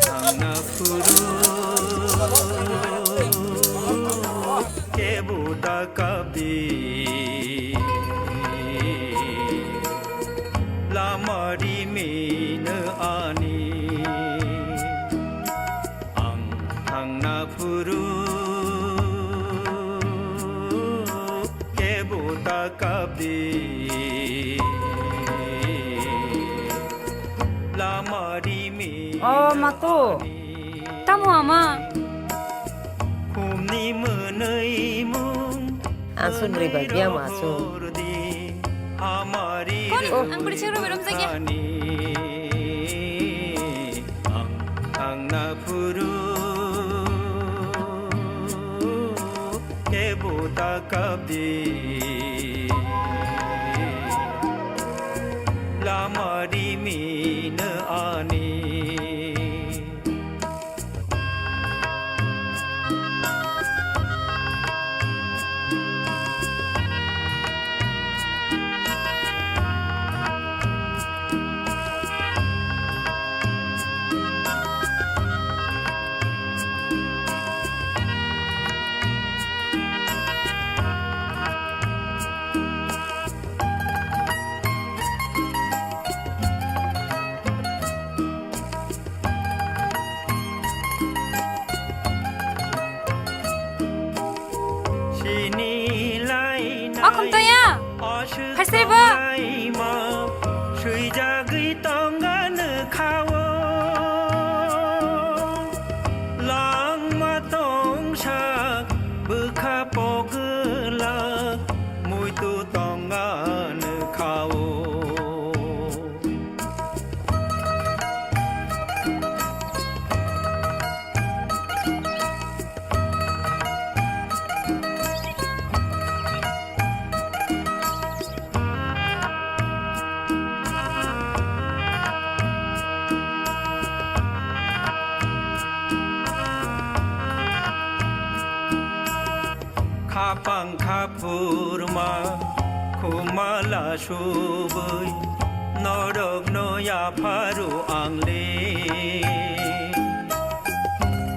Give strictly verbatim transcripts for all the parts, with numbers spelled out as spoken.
Thangna phuru kebo da kabdi, lama rimino ani. Ang thangna phuru kebo da kabdi, lama rimi. O Matu, tamo ama? Khumni mwnwi mung. Aswk bwrwi bai biyang ma aswk. Kon, ang bwrwi chwng romwi romjakya. Ang, ang na phuru kebo da kabdi, lama rimino ani. Sini lai. O khumtoya. Phaisai bo. Swijagwi tonga nukha o. Langma tongsa bwkha pogwlak muitu tonga nukha o. Khapang khaphurma khumala subui norokno yapharu ang le.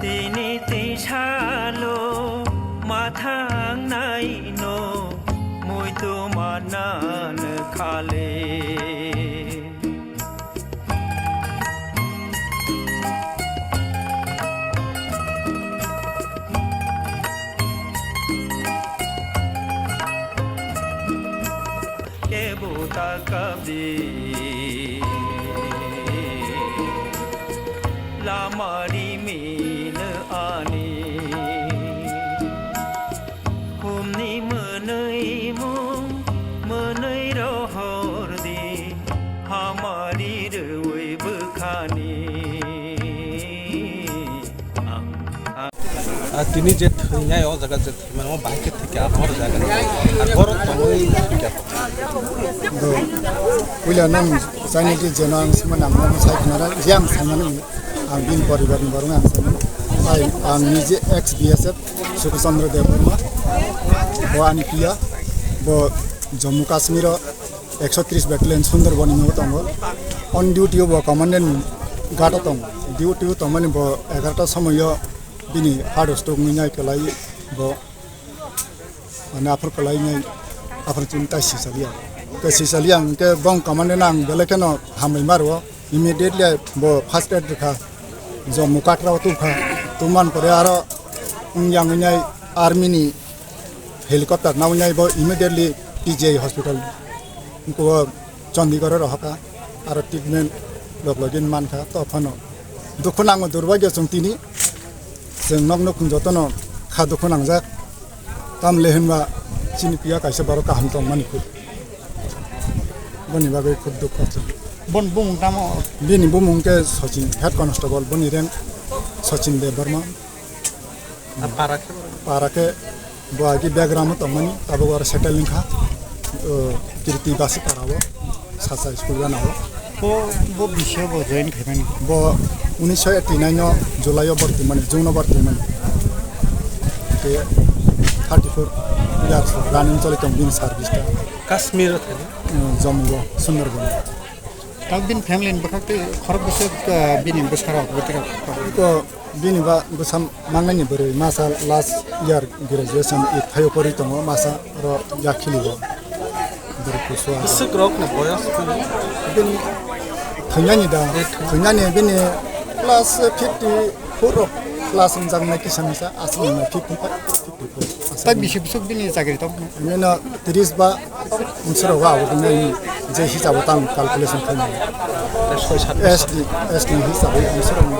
Tini tisalo mathang naino muitu manan khale. Kebo ta kabdi, lama rimino ani. Khumni mwnwi mung, mwnwi rohor di, hamari rwi bwkhani. Ang, ang. Ah, tini je thwngnai o jaga je thwngmano bahai khe thwikha hor jaga. Ar borok tongwi thwikha. Do, puila nang chaini ki jena ang sima nang nang sai khna ra, je ang sai mani, ang bini poribar ni borok ang sai mani. Ai, ang nije ex B S F, Suku Chandra Debbarma, bo ani piya, bo Jammu Kashmir o ekso tris Battalion Sundarban ni o tongo. On duty o bo commandant guard o tongo. Duty o tongmani bo egarota somoi o bini heart stroke wngwi nai kwlai bo. Mane aphuru kwlai nai, aphuru chini tai sisaliya. Te sisaliya hwnkhe bong commandant ang belai kheno hambai ma rwo. Immediately bo first aid rwkha, Jammu Katra o tubkha, tubman pore aro wngya wngwi nai army ni helicopter nawi nai bo immediately P G I hospital, wngkhe o Chandigarh o rohorkha, aro treatment log login mankha, to phano dukhu nango, durbagyo chwng tini, chwng nok nukhung jotono kha dukhu nangjak, tamle hinba chini piya kaisa borok kaham tongmani khub. Boni bagwi khub dukhu se. Bon bumung tamo? Bini bumung khe Sachin, head constable, boni rank Sachin Debbarma. A para khe? Para khe Bo agi background tongmani, tabuk oro settle wngkha, o, Kirti Basi Parao, Sacha school gana o. Bo, bo bisio bo join khaimani. Bo unisho eighty nine o July o borti mani, June o borti mani. Ke thirty four years running choli tong bini service ta. Kashmir o thani? Jammu o, Sundarban. Tang bini family ni bwkhak tei khorok bwswk, ah, bini bwsarok bwtwirok. Ko bini ba bwsa mangnani bwrwi masa last year graduation i thaio pori tongo masa ro yakhili o. Bwrwi kusua. Bwswk rok ni boyos kunu? Bini thwngnani da, eh, thwng- thwngnani bini plus fifty four rok plus wngjaknai kisa misa aswk wngmai fifty five. Tei bisi bwswk bini chakri tong? Nino tris ba umsoro wa abo nai je hisabo tang calculation khaimani. Soi sat S D, S D hisabo umsoro ni.